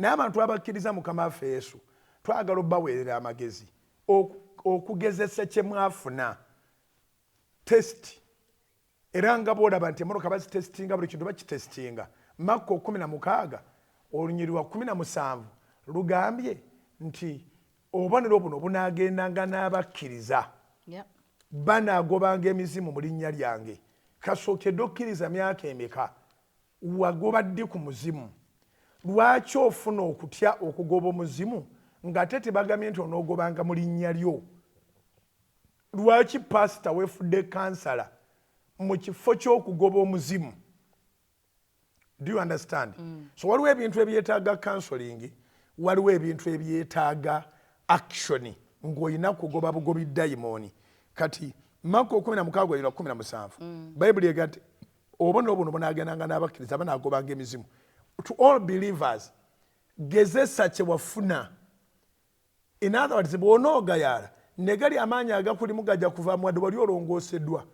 Naye abantu abakkiriza Mukama waffe Yesu, twagala obbaweerera amagezi okugezesa kye mwafuna, test. Era nga bwolaba nti emotoka bazitesitinga, buli kintu bakitesitinga. Makko 16 olunyiri lwa 17 lugambye nti obubonero buno bunaagendanga n'abakkiriza, banaagobanga emizimu mu linnya lyange. Kasookedde okkiriza myaka emeka? Wagoba ddi ku muzimu? Lwaki ofuna okutya okugoba omuzimu ng'ate tebagambye nti onoogobanga mu linnya lyo? Lwaki pasita weefudde kansala mu kifo ky'okugoba omuzimu? Do you understand? So waliwo ebintu ebyetaaga counseling, waliwo ebintu ebyetaaga action ng'olina kugoba bugobi dayimooni. Kati Mako 16 17, Bayibuli ega nti obubonero buno bunagendanga n'abakkiriza, banaagobanga emizimu. To all believers, gezesa kye wafuna. In other words, bw'onoogayaala negali amaanyi agakulimu gajja kuva muwadde wali olongooseddwa.